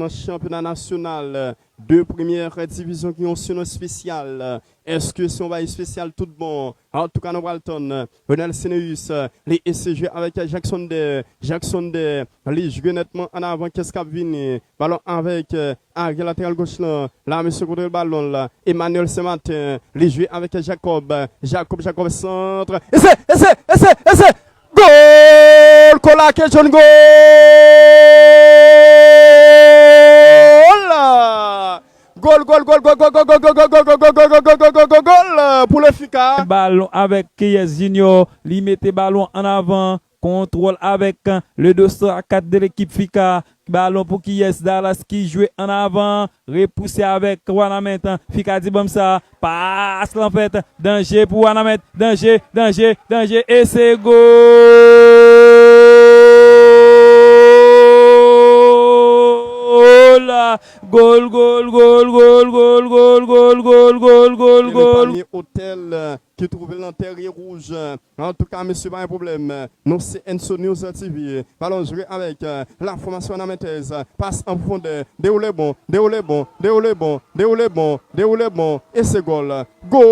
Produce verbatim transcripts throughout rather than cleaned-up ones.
Nan chanpyona nasyonal de premyè divizyon ki yon sinon espesyal. Èske se yon bagay espesyal tout bon? Antouka, nou pral tann Renel Seneus, li eseye jwe avèk Jackson De. Jackson De, li jwe nètman an avan. Kiyès k ap vini? Balon avèk Ariel, latèral goch lan. La, mesye, kontwole balon la. Emmanuel Saint-Martin, li jwe avèk Jacob. Jacob, Jacob, sant. Esè, esè, esè, esè! Gòl! Kolake John, gòl! Gòl, gòl, gòl, gòl pou le Fika. Balon avèk Keyes Junior, li mete balon an avan, kontwòl avèk le deux cent quatre de l'équipe Fika. Balon pou Keyes, Dallas ki jwe an avan, repouse avèk Wanament. Fika di ban m sa, pas lan fèt, danje pou Wanament, danje, danje, danje, e se gòl! Gòl, gòl, gòl, gòl! Panye Otèl, ki twouve l nan Tèrye Wouj. Antouka, mesye, pa gen pwoblèm. Nou se Enso News T V. Balon jwe avèk, euh, la fòmasyon Wanamentèz. Pas an pwofondè. Dewoule bon, dewoule bon, dewoule bon, dewoule bon, dewoule bon. E se gòl. Gòl!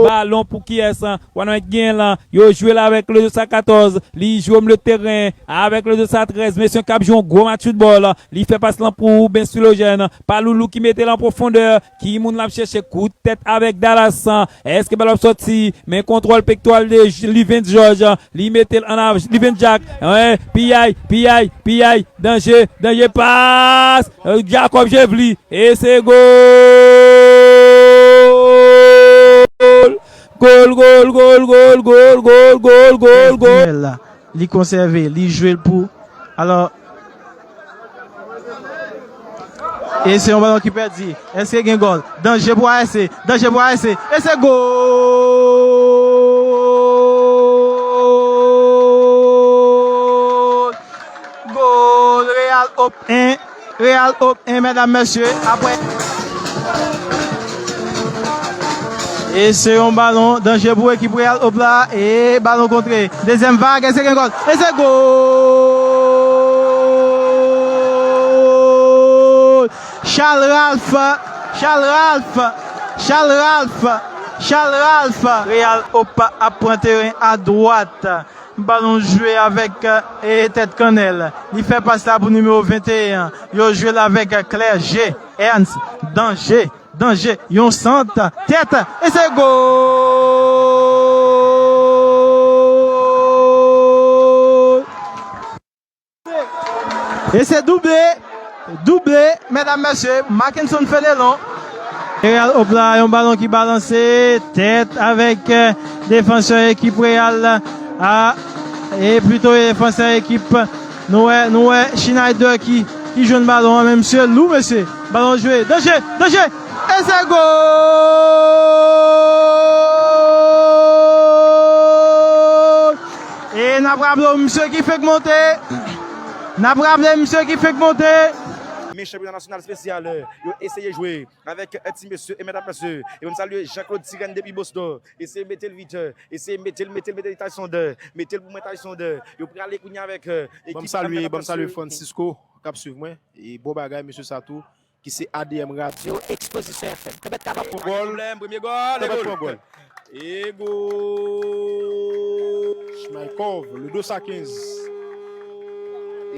Balon pou Keyes? Wanament genyen l. Yo jwe l avèk le deux cent quatorze. Li jwe o milye de teren avèk le deux cent treize. Mesye k ap jwe yon gwo match foutbòl. Li fè pas lan pou Bensilojèn. Pa Loulou ki mete l an pwofondè. Ki moun l ap chèche? Kout tèt avèk Dallas. Èske balon ap sòti? Men kontwòl pektoral de J-, Livens George. Li mete l an av-, Livens Jack. Wi, piyay, piyay, piyay. Danje, danje, pas. Jacob Jevely. E se gòl! Gòl, gòl, gòl! Li konsève, li jwe l pou. Alò, e se yon balon ki pèdi. Èske gen gòl? Danje pou A S C. Danje pou A S C. E se gòl! Gòl! Real Hope en, Real Hope en, medam, mesye. Apre. E se yon balon danje pou ekip Real Hope la. E balon kontre. Dezyèm vag, èske gen gòl? E se gòl! Charles Ralph, Charles Ralph, Charles Ralph, Charles Ralph. Real Hope ap pran teren adwat. Balon jwe avèk, e, tèt kannèl. Li fè pas la pou nimewo venteyen. Yo jwe l avèk Clergé, Ernst, danje. Danje, yon sant, tèt, e se gòl! E se double, double, medam, mesye, Mackenson Fenelon. Real Hope la, yon balon ki balanse, tèt avèk, eh, defansè ekip Real la, e pito defansè ekip Nou wè, nou wè Schneider ki, ki jwenn balon an, men misye lou, mesye. Balon jwe. Danje! Danje! E se gòl! E n ap raple w, misye ki fenk monte. N ap raple misye ki fenk monte. Men chanpyona nasyonal espesyal, yo eseye jwe avèk, eh, ti mesye e medam mesye. E ban m salye Jean Claude Tirène depi Boston. Eseye mete l vit, eh, eseye mete l, mete l, mete l Tyson De. Mete l pou mwen Tyson De. Yo prale kounye avèk, eh, ekip. Ban m salye, ban m salye Francisco k ap swiv mwen. E bon bagay, mesye sa tou, ki se A D M Radio. Yo, Exposition F M. Tanpèt ka pran gòl. Pwoblèm, premye gòl, e gòl. Tanpèt pran gòl. E gòl. Shmaikov, le dos a kenz.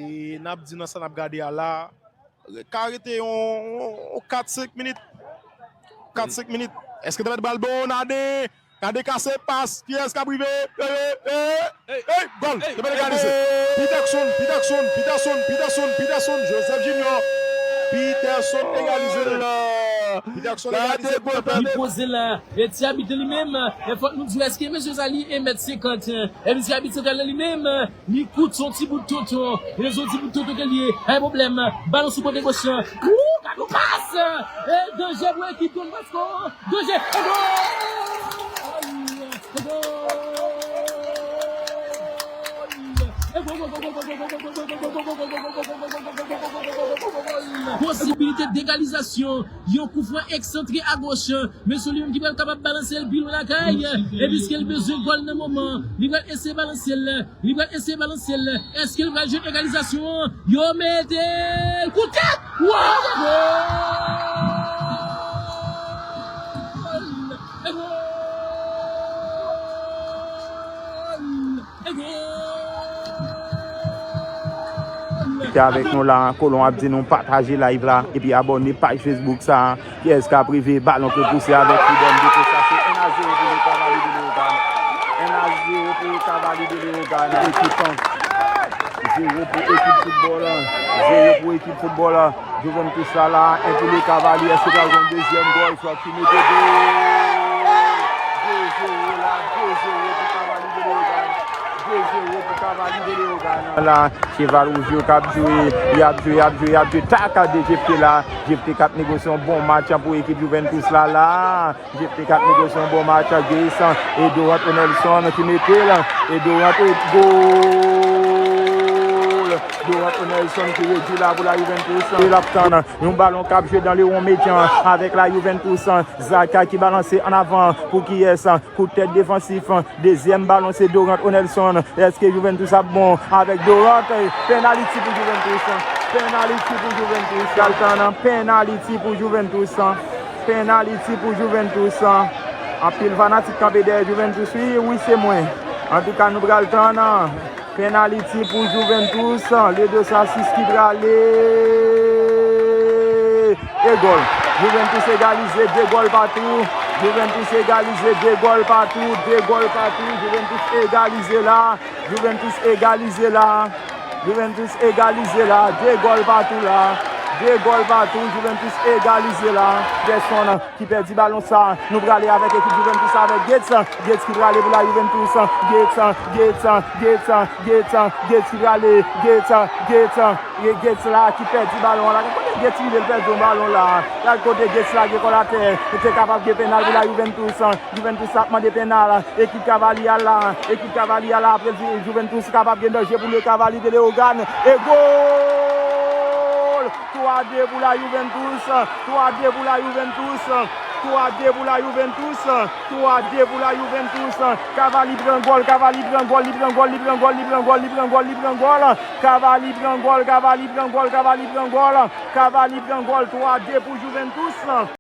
E n ap di nan sa n ap gade a la, ka rete yon, yon, yon kat senk minit. Kat senk minit. Èske Tanpèt pral bon? Naden. Naden kase pas. Kiyès k ap rive? E, e, e, e, gòl. Tanpèt egalise. Peterson, Peterson, Peterson, Peterson, Peterson, Joseph Junior. Peterson egalize l. Peterson egalize pou Tanpèt. Li poze la. E ti abit li menm. E fòk nou di, èske mesye sa li en mèt senkant? E ti abit santral li menm. Li kout, se yon ti bout tonton. E se yon ti bout tonton ke li ye. Pa gen pwoblèm. Balon sou kote goch lan. Wou, gad yon pas! E danje pou ekip Don Bosco. Danje. E gòl! E gòl! E gòl! Posibilite degalizasyon. Yon koufran eksantre agoch. Men se li menm ki pral kapab balanse l pi lwen lakay. E piske l bezwen gòl nan moman, li pral eseye balanse l. Li pral eseye balanse l. Èske l pral jwenn egalizasyon an? Yo mete l kou tèt! Wow! Gòl! Gòl! Gòl! Ki avèk nou la, Kolon ap di nou pataje live la, epi abòne paj Facebook sa, kiyès k ap rive, balon k ap pouse avèk freedom, depo sa se un à zéro pou le Cavalier de Léogâne. Un à zéro pou Cavalier de Léogâne, ekip an. Zéro pou ekip foutbòl an. Zéro pou ekip foutbòl an. Juventus la la, un pou le Cavalier, èske pral gen dezyèm gòl, sòt ki mete de. De zéro la, de zéro pou Cavalier de Léogâne. De zéro pou Cavalier de Léogâne. La, Cheval Wouj yo k ap jwe, y ap jwe, y ap jwe, y ap jwe, tak a de Jefte la. Jefte k ap negosye yon bon match pou ekip Juventus la la. Jefte k ap negosye yon bon match, Gates, e Dorant Onelson ki mete l, e Dorant e gòl. Dorant Onelson ki redui la pou la Juventus. E l ap tann yon balon k ap jwe dan le won medyan avèk la Juventus. Zaka ki balanse an avan pou kiyès? Kout tèt defansif. Dezyèm balon se Dorant Onelson. Èske Juventus ap bon avèk Dorant? Penaliti pou Juventus. Penaliti pou Juventus. Pral tann penaliti pou Juventus. Penaliti pou Juventus. Anpil fanatik kanpe dèyè Juventus, wi, wi, se mwen. Antouka, nou pral tann penaliti pou Juventus. Le de sa sis ki prale. E gòl. Juventus egalize de gòl patou. Juventus egalize de gòl patou. De gòl patou. Juventus egalize la. Juventus egalize la. Juventus egalize la. De gòl patou la. De gòl patou. Juventus egalize la. Gerson ki pèdi balon sa. Nou prale avèk ekip Juventus avèk Gates. Gates ki prale pou la Juventus. Gates, Gates, Gates, Gates, Gates ki prale. Gates, Gates. E Gates la ki pèdi balon an la. Kote Gates rive l pèdi yon balon la. Gad kote Gates lage kò l atè. Li te kapab gen penal pou la Juventus. Juventus ap mande penal. Ekip Cavalier la. Ekip Cavalier la apre di Juventus kapab gen danje pou le Cavalier de Léogâne. E gòl! Twa de pou la Juventus. Twa de pou la Juventus. Twa de pou la Juventus. Twa de pou la Juventus. Cavalier pran gòl, Cavalier pran gòl, li pran gòl, li pran gòl, li pran gòl, li pran gòl, li pran gòl. Cavalier pran gòl, Cavalier pran gòl, Cavalier pran gòl. Cavalier pran gòl, twa de pou Juventus.